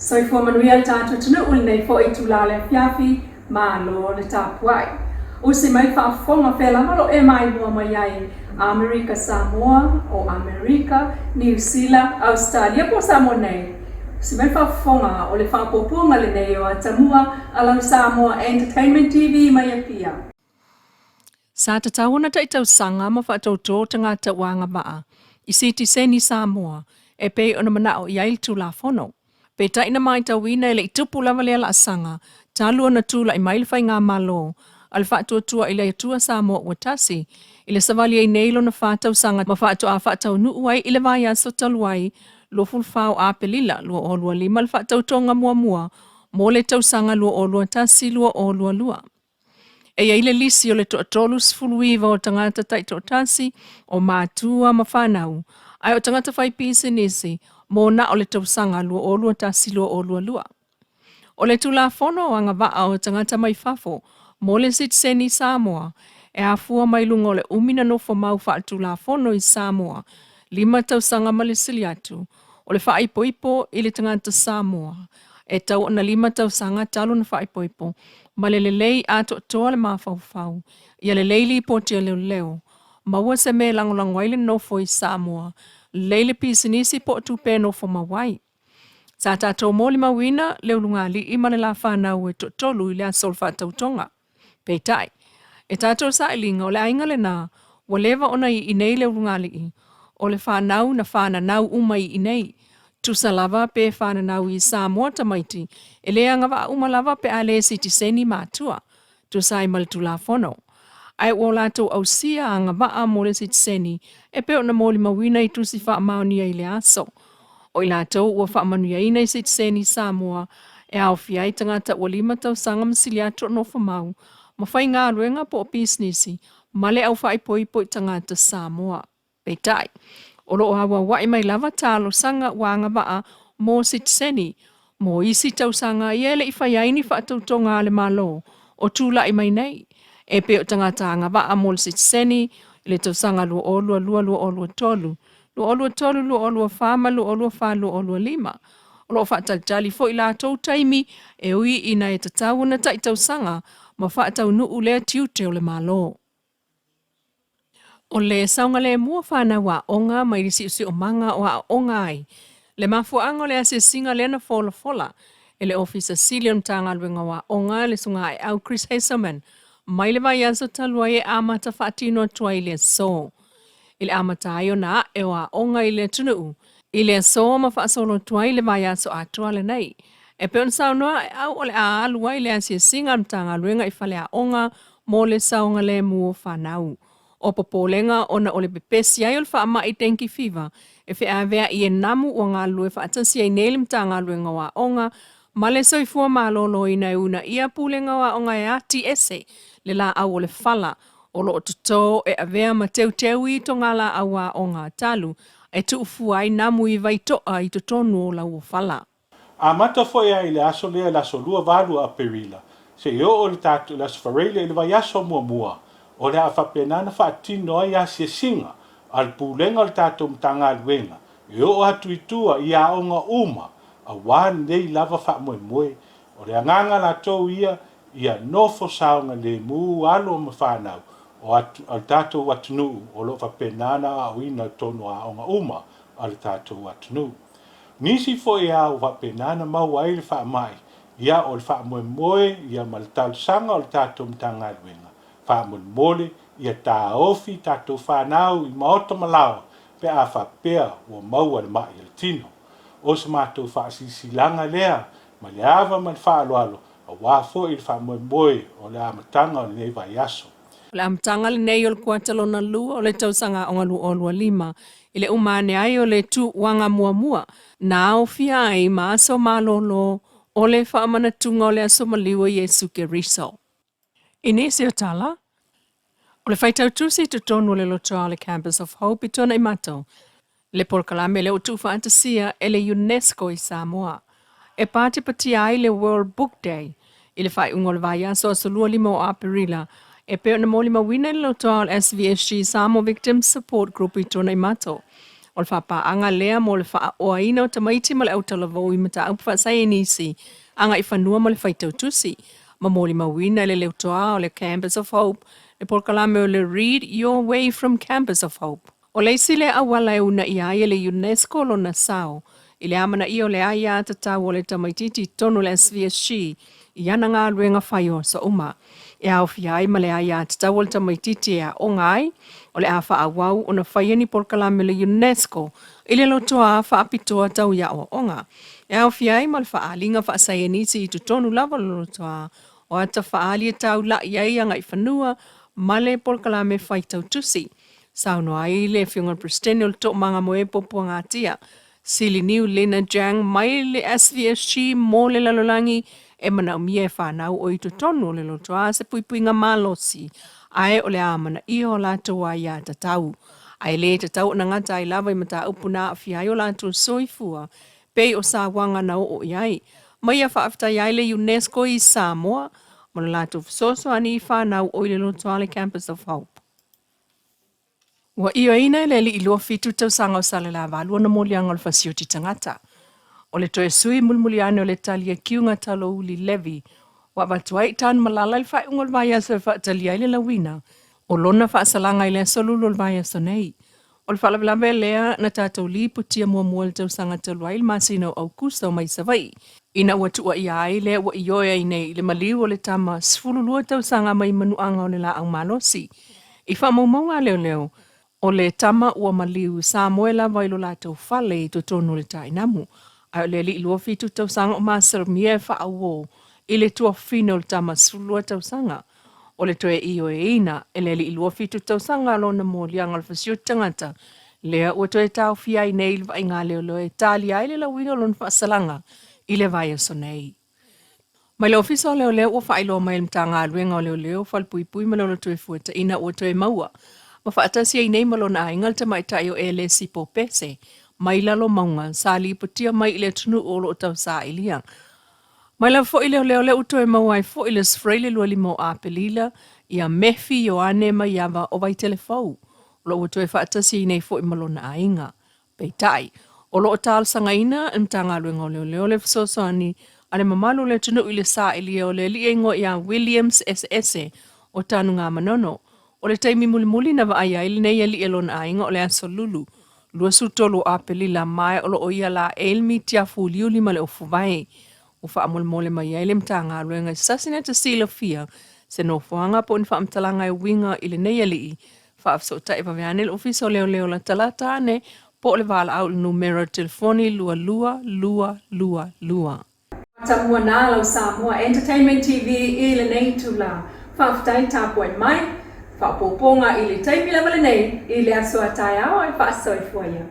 Soifua manuia le tatou atunuu i lenei foi itula o le afiafi, malo le tapuai. Usi mai le faafofoga fea lava lo e maimoa mai ai, Amerika Samoa, o Amerika, Niu Sila, Ausetalia po o Samoa nei. Usi mai le faafofoga o le faapuapuaga lenei o Atamua a lau Samoa Entertainment TV mai Apia. Sa tatau ona taitausaga ma faatouto tagata ua agavaa i sitiseni Samoa e pei ona manao i ai le Tulafono. Peitai na matauina e le i tupu lava lea laasaga talu ona tulai mai le Faigamalo a le Faatuatua i le Atua Samoa ua Tasi i le savali ai nei lona fa tausaga ma faatoa faataunuu ai i le vaiaso talu ai 24 o Aperila 2025 le faatautoga muamua mo le tausaga 2021-2022. E i ai le lisi o le toa-39 o tagata taitoatasi, o matua ma fanau, ae o tagata faipisinisi mo na o le tausaga 2021-2022. O le Tulafono o Agavaa o Tagata Mai Fafo mo le Sitiseni Samoa e afua mai luga o le umi na nofomau faaletulafono i Samoa lima tausaga ma le sili atu, o le faaipoipo i le tagata Samoa e tau ona lima tausaga talu ona faaipoipo ma le lelei atoatoa le mafaufau ia lelei lipoti a leoleo, maua se mea e lagolago ai le nofo i Samoa, lelei le pisinisi po o tupe e nofo mau ai. Sa tatou molimauina le ulugalii ma le lafanau e toatolu i le aso o le faatautoga. Peitai, e tatou sailiga o le aiga lena ua leva ona i inei le ulugalii, o le fanau na fananau uma i inei. Tusa lava pe fananau i Samoa tamaiti, e le agavaa uma lava pe a le sitiseni matua, tusa ai ma le Tulafono. Ae ua o latou ausia agavaa mo le sitiseni e pei ona molimauina i tusi faamaonia i le aso. O i latou ua faamanuiaina i sitiseni Samoa e aofia ai tagata ua lima tausaga ma sili atu o nofomau ma faigaluega po o pisinisi ma le au faaipoipo i tagata Samoa. Peitai, o lo o auauai mai lava talosaga ua agavaa mo sitiseni mo isi tausaga ia e le i fai ai ni faatautoga a le Malo o tulai mai nei, e pei o tagata agavaa mo le sitiseni i le tausaga 2022-2023, 2023-2024 ma 2024-2025. O lo o faatalitali foi latou taimi e ui ina e tatau ona taitausaga ma faataunuu lea tiute o le Malo. O le saogalemu o fanau aoga mai le siosiomaga o aooga ai le mafuaaga o le asiasiga lea na folafola e le Ofisa Sili o le Matagaluega o Aoga le Susuga Aeau Chris Hazelman mai le vaiaso talu ai e amata faatino atu ai i le aso. I le amata ai ona ae o aoga i le atunuu i le aso ma faasolo atu ai le vaiaso atoa lenei. E pei ona saunoa Aeau o le a alu ai le asiasiga a le Matagaluega i faleaoga mo le saogalemu o fanau. O popolega ona o le pepesi ai o le faamai dengue fever e feaveai e namu ua galulue faatasi ai nei le Matagaluega o Aoga ma le Soifua Maloloina e uunaia Pulega o Aoga e ati ese le laau o le fala o lo o toto e avea ma teuteu i togalaau aoga talu e tuufua ai namu i vaitoa i totonu o lauofala. Amata foi ai i le aso lea i le aso 28 o Aperila seia oo i le tatou i le aso Faraile i le vaiaso muamua o le a faapena ona faatino ai asiasiga a le Pulega o le tatou Matagaluega e oo atu i tua i aoga uma aua lenei lava faamoemoe. O le agaga latou ia ia nofo saogalemu alo ma fanau o atu a le tatou atunuu o lo o faapena ona aoaoina i totonu o aoga uma a le tatou atunuu. Nisi foi a ua faapena ona maua ai le faamai, ia o le faamoemoe ia ma le talosaga o le tatou Matagaluega, faamolemole ia taofi tatou fanau i maota ma laoa pe a faapea ua maua le ma'i a le tino. O se matou faasilasilaga lea ma le ava ma le faaaloalo aua foi le faamoemoe o le amataga o lenei vaiaso. O le amataga lenei o le kuata lona lua o le tausaga aoga 2025 i le uma ane ai o le tuuaga muamua na aofia ai ma aso malolo o le faamanatuga o le Aso Maliu o Iesu Keriso. I nisi o tala, o le faitau tusi i totonu o le lotoa o le Campus of Hope i Tuanaimato, le polokalame lea ua tuufaatasia e le UNESCO i Samoa, e patipatia ai le World Book Day i le faaiuga o le vaiaso aso 25 o Aperila, e pei ona molimauina i le lotoa o le SVSG Samoa Victims Support Group i Tuanaimato. O le faapaaga lea mo le faaoaina o tamaiti ma le autalavou i mataupu faasaienisi, agaifanua ma le faitau tusi. Ma molimauina e le Leotoa o le Campus of Hope le polokalame o le Read Your Way from Campus of Hope. O le isi lea auala e uunaia ai e le UNESCO lona sao i le amanaia o le aiatatau o le tamaitiiti i totonu o le SVSG i ana galuega fai o aso uma, e aofia ai ma le aiatatau o le tamaitiiti e aoga ai. O le a faaauau ona faia ni polokalame a le UNESCO i le lotoa faapitoa tau i aoaoga, e aofia ai ma le faaaliga faasaienisi i totonu lava o le lotoa o ata faaali e taula'i ai agaifanua ma le polokalame faitau tusi. Saunoa ai le Afioga i le Peresetene o le Toomaga-moe Puapuagatia, Siliniu Lena Jang mai le SVSG mo le lalolagi e manaomia e fanau o i totonu o le lotoa se puipuiga malosi ae o le amanaia o latou aiatatau ae le tatau ona gata ai lava i mataupu na aafia ai o latou soifua pei o sauaga na oo i ai. Ma ia faafetai ai le UNESCO i Samoa ma lo latou fesoasoani i fanau o i le lotoa le Campus of Hope. Ua ioeina e le alii 27 tausaga o Salelavalu ona moliaga o le fasioti tagata. O le toe sui mulimuli ane o le tali a Kiuga Talouli Levy ua avatu ai i Tanumalala i le faaiuga o le vaiaso e faatalia ai le lauina o lona faasalaga i le aso Lulu o le vaiaso nei. O le faalavelave lea na tatou lipotia muamua i le tausaga talu ai i le masina o Aukuso mai Savaii ina ua tuuaia ai lea ua ioe ai nei i le maliu o le tama 12 tausaga mai manuaga o le laau malosi. I faamaumauga a leoleo, o le tama ua maliu sa moe lava i lo latou fale i totonu o le tainamu, ae o le alii 27 tausaga o masalomia e faauo i le tuafafine o le tama 12 tausaga. O le toe ioeina e le alii 27 tausaga lona moliaga o le fasioti tagata, lea ua toe taofia ai nei i le vaaiga a leoleo e talia ai le lauina o lona faasalaga i le vaiaso nei. Mai le Ofisa o Leoleo ua faailoa mai e le Matagaluega o Leoleo, Falepuipui ma le Ola Toefuataina ua toe maua ma faatasi ai nei ma lona aiga le tamaitai o Elesi Popese mai Lalomauga sa lipotia mai i le atunuu o lo o tausailia. Mai lava foi leoleo lea ua toe maua ai foi le Aso Faraile 25 o Aperila ia Mefi Ioane Maiava o Vaitele-fou, o lo o ua toe faatasi ai nei foi ma lona aiga. Peitai, o lo o talosagaina e le Matagaluega o Leoleo le fesoasoani a le mamalu o le atunuu i le sailia o le alii e igoa ia Williams Eseese o Tanugamanono. O le taimi mulimuli na vaai ai lenei alii e lona aiga o le Aso Lulu, 23 o Aperila, ma o lo o ia laei le mitiafu uliuli ma le ofuvae. Ua faamolemole mai ai le Matagaluega i se tasi na te silafia se nofoaga po o ni faamatalaga e uiga i lenei alii. Faafesootai vave ane le Ofisa o Leoleo latalata ane po o le valaau i le numera telefoni 2222. Matamua nā lau Samoa Entertainment TV i lenei itula. Faafetai tapuai mai. Faaopoopoga i le taimi lava lenei i le aso a taeao ae faasoifua ia.